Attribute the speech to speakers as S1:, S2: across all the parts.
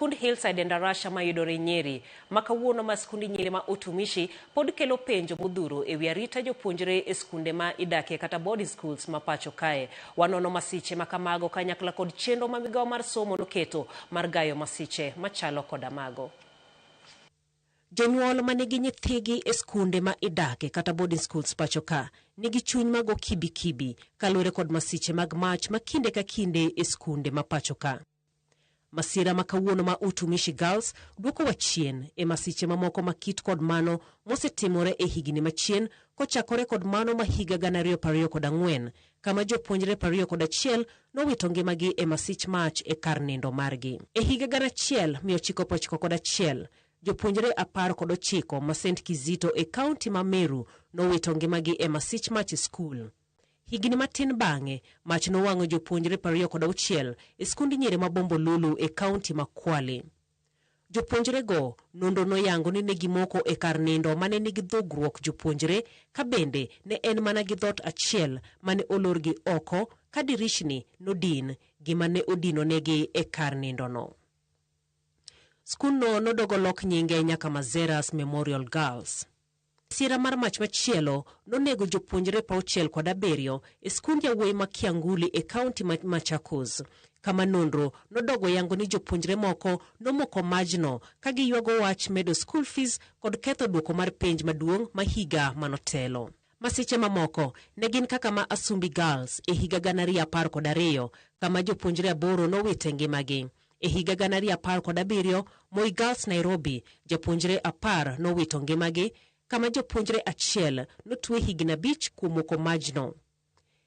S1: Skund Hillside Endarasha mayudore Nyeri ma kawuono ma skund nyiri ma Utumishi pod kelo penjo modhuro ewi arita jopuonjre e skunde ma idakie kata boarding schools ma pacho kae. Wanono masiche ma kamago kanyakla kod chenro ma migawo mar somo noketo mar gayo masiche machalo koda mago. Jonyuol ma nigi nyithigi e skunde ma idake kata boarding schools pacho ka nigi chuny mago kibikibi kaluwore kod masiche mag mach ma kinde ka kinde e skunde ma pacho ka. Masira ma kawuono ma Utumishi Girls duokowa chien e masiche mamoko ma kit kod mano mosetimore e higni machien kochakore kod mano ma higa 2024 kama jopuonjre 21 nowito ngimagi e masich mach e kar nindo margi. E higa 1991 jopuonjre 19 ma St Kizito e kaunti ma Meru nowito ngimagi e masich mach e skul. Higni matin bang'e, mach nowang'o jopuonjre 26 e skund nyiri ma Bombolulu e kaunti ma Kwale. Jopuonjrego nonro noyango ni ne gimoko e kar nindo mane nigi dhogruok jopuonjre ka bende ne en mana gi dhoot achiel mane olorgi oko ka dirishni nodin gima ne odinonegi e kar nindono. Skundno nodogo lok nyinge nyaka Mazeras Memorial Girls. Masira mar mach machielo nonego jopuonjre 67 e skund yawuoyi ma Kianguli e kaunti ma Machakos. Kama nonro nodogo yango ni jopuonjre moko nomoko majno ka giywago wach medo school fees kod ketho duoko mar penj maduong' ma higa manotelo. Masiche mamoko ne gin kaka ma Asumbi Girls e higa 2012 kama jopuonjre 8 nowite ngimagi. E higa 2017, Moi Girls Nairobi, jopuonjre 10 nowito ngimagi kama jopuonjre achiel notwe higni 5 kuom moko majno.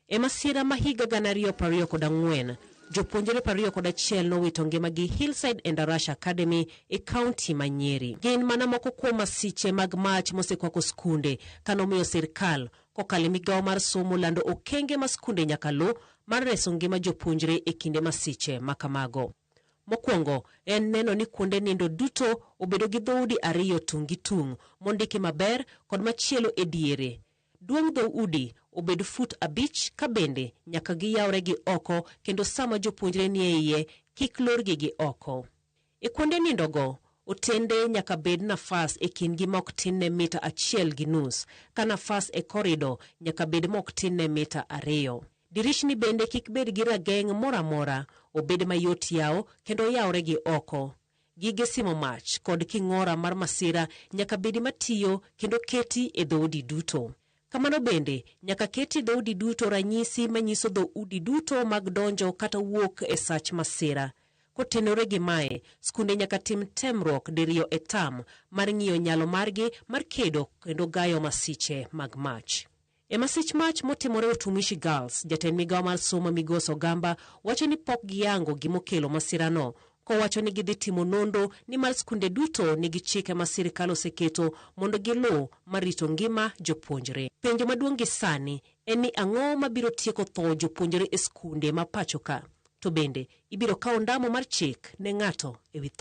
S1: E masira ma higa 2024, jopuonjre 21 nowito ngimagi Hillside Endarasha Academy e kaunti ma Nyeri. Gin mana moko kuom masiche mag mach mosekwako skunde kanomiyo sirkal kokalo e migawo mar somo lando okenge ma skunde nyaka luw mar reso ngima jopuonjre e kinde masiche ma kamago. Mokwongo en neno ni kuonde nindo duto obedo gi dhoudi 2 tung' gi tung' mondiki maber kod machielo e diere. Duong' dhoudi obed fut 5 ka bende nyaka giyawre gi oko kendo sama jopuonjre nie iye kik lorgi gi oko. E kuonde nindogo, otende nyaka bed nafas e kindgi ma ok tin ne mita 1.5, ka nafas e korido nyaka bed ma ok tin ne mita 2. Dirishni bende kik bed gi rageng' moro amora, obed mayot yawo kendo yawre gi oko. Gige simo mach kod king'ora mar masira nyaka bedi matiyo kendo keti e dhoudi duto. Kamano bende nyaka keti dhoudi duto ranyisi manyiso dhoudi duto mag donjo kata wuok e sach masira. Kotenore gi mae, skunde nyaka tim temruok diriyo e tam mar ng'iyo nyalo margi mar kedo kendo gayo masiche mag mach. E masich mach motimore Utumishi Girls, jatend migawo mar somo Migosi Ogamba wacho ni pok giyango gimokelo masirano, kowacho ni gidhi timo nonro nimar skunde duto nigi chike ma sirkal oseketo mondo giluw mar rito ngima jopuonjre. Penjo maduong' gi sani en ni ang'o mabiro tieko tho jopuonjre e skunde ma pacho ka? To bende ibiro kawo ondamo mar chik ne ng'ato ewi tho.